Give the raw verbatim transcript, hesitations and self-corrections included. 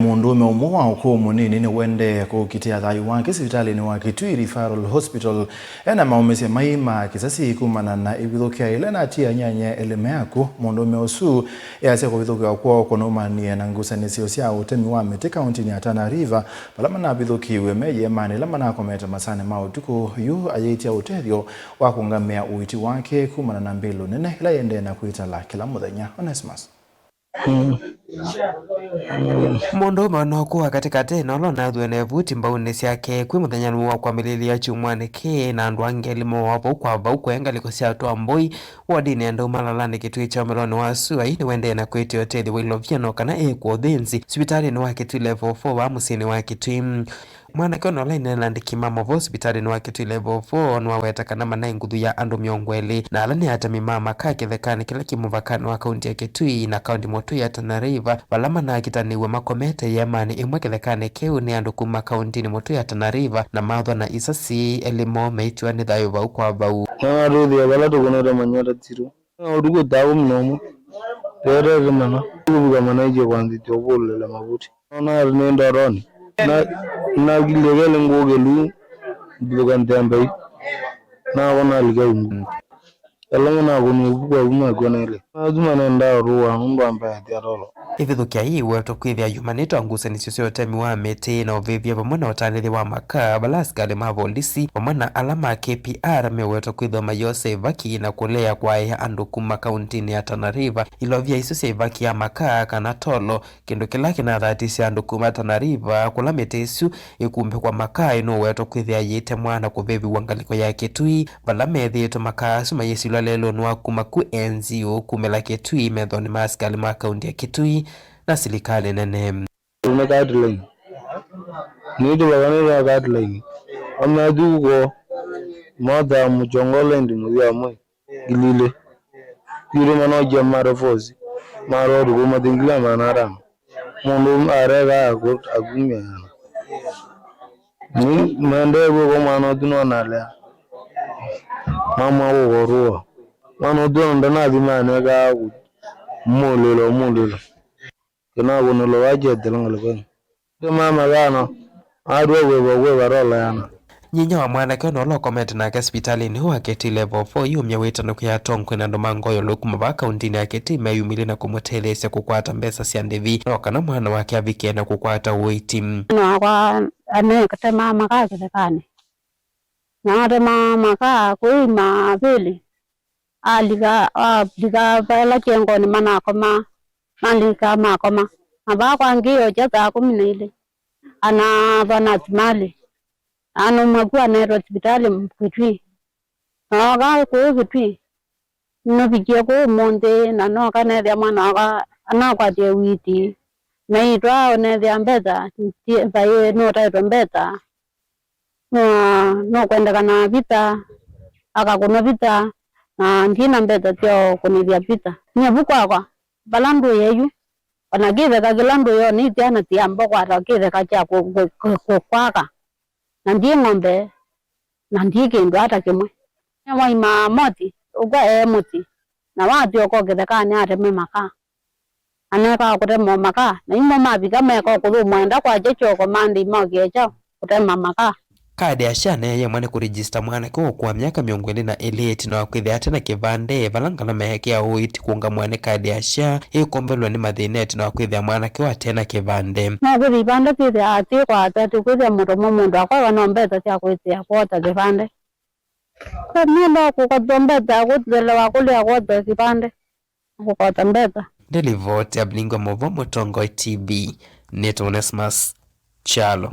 Mũndũũme ũmwe wa ũkũũ mũnini nĩwendee kũkitĩa thayũ wake sivitalĩnĩ wa Kitui Referral Hospital ena maũmĩsya mai ma kĩsasi kumana na ĩvithũkĩa ĩla natia anyanya elĩ me akw'ũ. Mũndũũme ũsu easya kũvithũkĩwa kwoo kũnaumanie na ngusanĩsyo sya ũtemi wa mĩtĩ kaũntĩnĩ ya Tana River, vala manavithũkĩiw'e me ĩeemanĩ ĩla manakomete masanĩ ma ũtukũ. Yu ayĩtya ũtethyo wa kũngamĩa ũiiti wake kumana na mbĩlũ nene ĩla yĩendee na kwĩtala kĩla mũthenya. Onesmus. Mũndũũme ũnookuwa katĩkatĩ na ũla ũnathw'e na ĩvuti mbaunĩ syake kwĩ mũthenya nĩw'o wa kwambĩlĩlya kyumwanĩ kĩĩ, na andũ angĩ elĩ mooawa vau kwa vau kũya ngalĩko sya Twamboi wodinĩ ya Ndaumalalanĩ Kitui kya ũmĩlonĩ wa sua. Ii nĩwendee na kwĩtĩa ũtethyo wa ilovia no kana ĩĩkwa ũthĩnzi sivitalĩnĩ wa Kitui Level four vaa mũsyĩnĩ wa Kitui. Mwanake ũna ũla ĩneena na andĩki ma movoo sivitalĩnĩ wa Kitui Level four nĩwaweta kana manaĩ nguthu ya andũ mĩongo ĩlĩ na ala nĩ atemi ma makaa kĩthekanĩ kĩla kĩ mũvakanĩ wa kaunti ya Kitui na kaunti mũtũi ya Tana River, vala manakitanĩw'e makomete ĩeemanĩ ĩmwe kĩthekanĩ kĩu nĩ andũ kuma kauntinĩ mũtũi ya Tana River na mathwa na isasi elĩ moo meitiwa nĩ thayũ vau kwa vau. Na matwĩthĩa vala tũkũnĩte manyota titũ. Na ũtukũ thaa kũmi na ũmwe, tweetete mana, tũkũvika manaĩtye kwanzĩtya ũvũlĩla mavuti. Nona nĩ ndoroni. Na, nakilye kelĩ ngũkĩlu, mbithũka nthembei. Nakwa nalika ungu. Elongo nakũnwa ũvuku aku nakw'a nelĩ. Nathuma nendaa ũtũa nũndũ ambaĩtya tolo. Ĩvithũkĩa yĩĩ ĩwetwa kwĩthĩa yumanĩte o ngusanĩsyo sya ũtemi wa mĩtĩ na ũvĩvya vamwe na ũtanĩthya wa makaa, vala asikalĩ ma volisi vamwe na ala ma K P R mewetwa kwĩthĩwa mayosa ĩvaki na kũlea kwaĩa andũ kuma kauntinĩ ya Tana River. Ilovia isu sya ĩvaki ya makaa kana tolo, kĩndũ kĩla kĩnathatisye andũ kuma Tana River, kũla mĩtĩ ĩsu ĩkumbĩkwa makaa, ĩnũwetwa kwĩthĩa yĩtemwa na kũvĩvĩw'a ngalĩko ya Kitui, vala methĩĩtwe makaa asu mayĩsilwa lelũnĩ wa kuma ku N G O kumĩla Kitui methonĩ ma asikalĩ ma kaunti ya Kitui na silikalĩ nene. Tũne Cutline. Nĩtũvakanĩte na Cutline. Amathuko mothaa mũchongo lendi mũthya amwe. Ngili ilĩ. Itũ manokia mara force. Mara ũtukũ mathingila maana atano. Mũndũ areka aku-, akumya yana. Ni maendee kwĩkwa mwana ũtu nonalea. Mamwa kũkorũa. Mwana ũtu ona ndanathi manekaa kũmũlĩla ũmũlĩla. Kĩnakũnĩlwa wakyetela ngalĩkonĩ. Tĩ mama kana, atw'a kwĩva kwĩva tola yana. Nyinya wa mwanake ũna ũla ũkomete nake sivitalĩnĩ wa Kitui Level four yĩumya wĩtano kwĩ atongoi na andũ ma ngoyolo kuma vaa kauntinĩ ya Kitui meyumĩlye na kũmũtetheesya kũkwata mbesa sya ndĩvi, no kana mwana wake avike na kũkwata ũiiti. Mwana wakwa anekete mama ka kĩthekanĩ. Na atema makaa kũi mavĩlĩ. Alika, alika vala kĩengonĩ manakoma, malika makoma. Na vaa kwa ngĩo kya saa kũmi na ilĩ, anathwa na timalĩ. Anũmwa ku aneetwa sivitalĩ Kitui. Na ooka kũu Kitui, nũvikie kũu ũmũnthĩ, na nooka neethĩa mwana wakwa anakwatie witi. Naitwa ũneethĩa mbesa, ti-, vai nũtaĩtwe mbesa. Nũ-, nũkwendekana vita, akakũnwa vita, na ndina mbesa sya ũkũnĩthya vita. Nyie vu kwakwa, vala ndũĩe yu, ona kĩtheka kĩla ndũĩe, ona isyana siamba kwata kĩtheka kya kũ-, kũ-, kũ-, kũ-, kwaka, na ndi ng'ombe, na ndi kĩndũ ata kĩmwe. Nĩwaimaa moti, ũkw'a ee mũti, na watw'oka kĩthekanĩ ateme makaa. Anekaa kũtema o makaa, na imo mavika meka o kũthũmũa enda kwakya kyoko Monday mokie kyaũ kũtema makaa. Kaadi ya SHA nĩyaemwa nĩ kũrĩgĩsita mwanake wa ũkũũ wa myaka mĩongo ĩlĩ na ĩlĩ ĩtina wa kwĩthĩa ate na kĩvandĩ, vala ngalama yake ya ũiiti kũũngamw'a nĩ kaadi ya SHA ĩkombolw'a nĩ mathĩna ĩtina wa kwĩthĩa mwanake ũũ ate na kĩvandĩ. No kwĩthĩa ivandĩ syĩthĩawa syĩ kwa atatu, kwĩthĩa mũtomo mũndũ akwaĩwa no mbesa sya kwĩsĩa kwota kĩvandĩ. Nĩenda kũkatwa mbesa ya kũthelewa kũlĩa kwota kĩvandĩ. Kũkota mbesa. Nĩ livoti ya Blingo Movo Mũtongoi T V, nĩtwa Onesmus Kyalo.